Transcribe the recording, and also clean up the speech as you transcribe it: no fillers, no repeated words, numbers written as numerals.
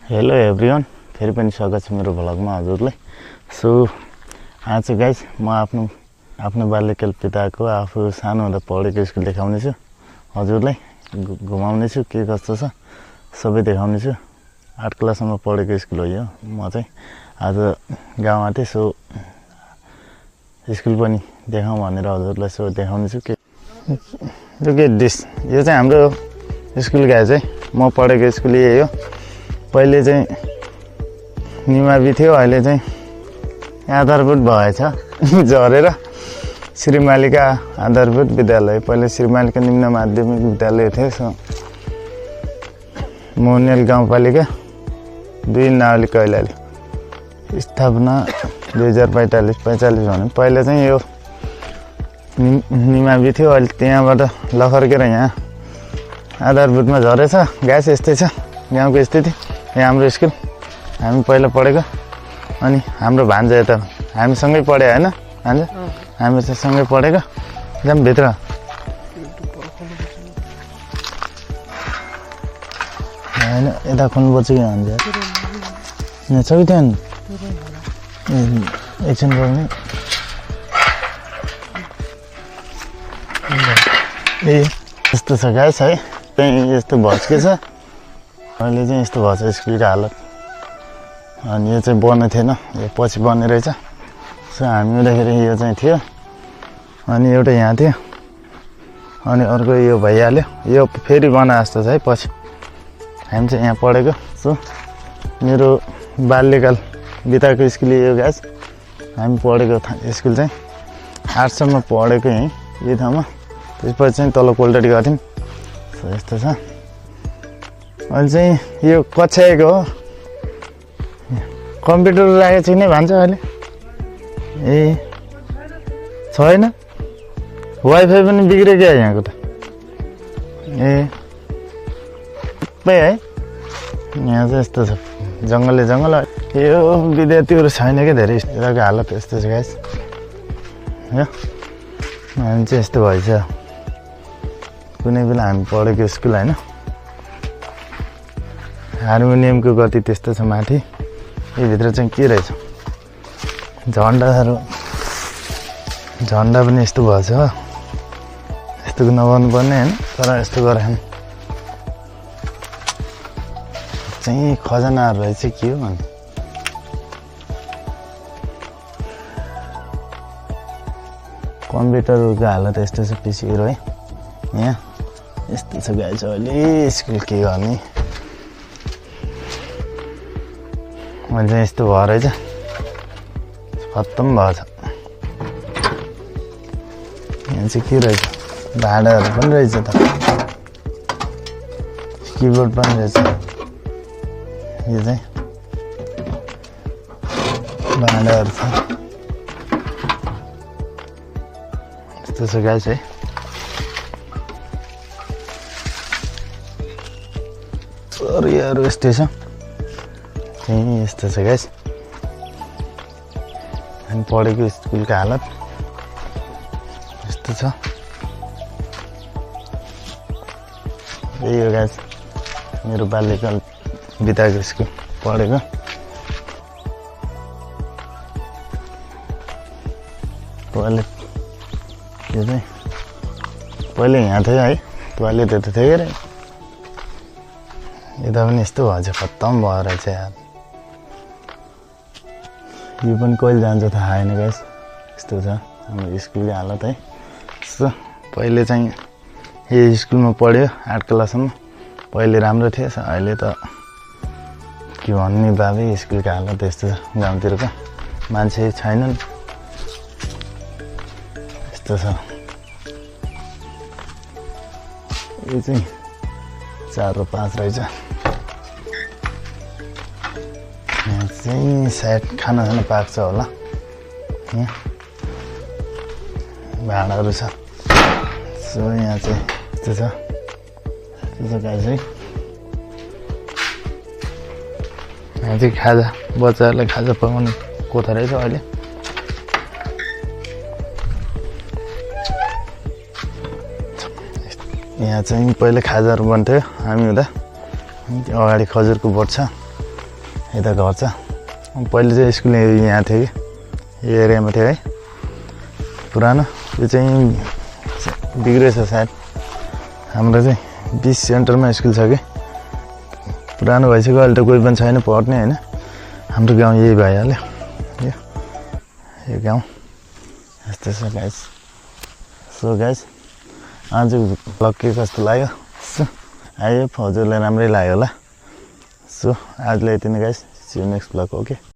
Hello everyone, फेरि पनि स्वागत छ मेरो भ्लगमा हजुरलाई। सो आज चाहिँ गाइस म आफ्नो बाल्यकाल पिताको आफू सानो हुँदा पढेको स्कुल देखाउने छु हजुरलाई, घुमाउने छु के कस्तो छ सबै देखाउने छु। 8 क्लाससम्म पढेको स्कुल हो यो। म चाहिँ आज गाउँमा थिएँ, सो स्कुल पनि देखाउँ भनेर हजुरलाई सो देखाउने छु। यो चाहिँ हाम्रो स्कुल गाए चाहिँ म पढेको स्कुल यही हो। पहिले चाहिँ निमावि थियो, अहिले चाहिँ आधारभूत भएछ झरेर श्रीमालिका आधारभूत विद्यालय। पहिले श्रीमालिका निम्न माध्यमिक विद्यालय थियो। सो मोहनियाल गाउँपालिका 2 नावली कैलाली स्थापना 2045 भने पहिला चाहिँ यो निमावि थियो, अहिले त्यहाँबाट लखर्केर यहाँ आधारभूतमा झरेछ। गाइस यस्तै छ गाउँको स्थिति। यहाँ हाम्रो स्कुल हामी पहिला पढेको, अनि हाम्रो भान्जा यता हामीसँगै पढ्यो होइन भान्जा, हामी चाहिँ सँगै पढेको। एकदम भित्र होइन यता खोल्नुपर्छ कि भन्छ यहाँ छ कि त्यहाँ एकछिन गर्नु। ए यस्तो छ गाइस है, त्यहीँ यस्तो भत्के छ अहिले चाहिँ यस्तो भएछ स्कुलको हालत। अनि यो चाहिँ बन्ने थिएन, यो पछि बन्ने रहेछ। सो हामी हुँदाखेरि यो चाहिँ थियो, अनि एउटा यहाँ थियो, अनि अर्को यो भइहाल्यो। यो फेरि बना जस्तो छ है पछि। हामी चाहिँ यहाँ पढेको। सो मेरो बाल्यकाल बिताएको स्कुल यो गाइस। हामी पढेको स्कुल चाहिँ 8 सम्म पढेको यहीँ यो ठाउँमा। त्यसपछि चाहिँ तल कोल्टडी गएको थियौँ। सो यस्तो छ। अहिले चाहिँ यो कक्षा 1 हो। कम्प्युटर राखेको छैन भन्छ अहिले। ए छैन, वाइफाई पनि बिग्रेको क्या यहाँको त। ए है यहाँ चाहिँ यस्तो छ, जङ्गल। यो विद्यार्थीहरू छैन क्या धेरै, यताको हालत यस्तो छ गाइस। यो हामी चाहिँ यस्तो भएछ। कुनै बेला हामी पढेको स्कुल होइन। हार्मोनियमको गति त्यस्तो छ माथि। यो भित्र चाहिँ के रहेछ, झन्डा पनि यस्तो भएछ। यस्तो नगर्नु पर्ने होइन, तर यस्तो गरे चाहिँ खजनाहरू रहेछ के हो भन्नु। कम्प्युटरको हालत यस्तो छ पिसीहरू है। यहाँ यस्तो छ गाइस। अहिले स्कुल के गर्ने, मैले चाहिँ यस्तो भयो रहेछ, खत्तम भएछ। यहाँ चाहिँ के रहेछ, भाँडाहरू पनि रहेछ त, किबोर्ड पनि रहेछ। यो चाहिँ भाँडाहरू छ। यस्तो छ गाइस है। अरूहरू यस्तै छ, त्यही यस्तो छ गाइस हामी पढेको स्कुलको हालत यस्तो छ। यही हो गाइस मेरो बाल्यकाल बिताएको स्कुल पढेको। टोयलेट यो चाहिँ पहिले यहाँ थियो है, टोयलेट यता थियो अरे। यता पनि यस्तो भएछ, खत्तम भयो रहेछ यार। यो पनि कहिले जान्छ थाहा छैन गाइस। यस्तो छ हाम्रो स्कुलको हालत है। सो पहिले चाहिँ यो स्कुलमा पढ्यो 8 क्लाससम्म। पहिले राम्रो थियो, अहिले त के भन्ने बाबे। स्कुलको हालत यस्तो छ, गाउँतिरको मान्छे छैनन् यस्तो छ। यो चाहिँ 4 र 5 रहेछ। यहाँ चाहिँ सायद खाना पाक्छ होला। यहाँ भाँडाहरू छ। सो यहाँ चाहिँ यस्तो छ गाइस है। यहाँ चाहिँ खाजा, बच्चाहरूलाई खाजा पकाउने कोठा रहेछ अहिले। यहाँ चाहिँ पहिला खाजाहरू बन्थ्यो हामी हुँदा। अगाडि खजुरको बोट छ, यता घर छ। पहिले चाहिँ स्कुल यहाँ थियो कि यो एरियामा थियो है पुरानो। यो चाहिँ बिग्रेछ सायद। हाम्रो चाहिँ 20 सेन्टरमा स्कुल छ कि पुरानो भइसक्यो। अहिले त कोही पनि छैन पढ्ने होइन। हाम्रो गाउँ यही भइहाल्यो। यो गाउँ यस्तो छ गाइस। सो गाइस आजको भ्लग के कस्तो लाग्यो? आयो हजुरलाई राम्रै लाग्यो होला। सो आजलाई यति नै guys. See you next vlog. Okay.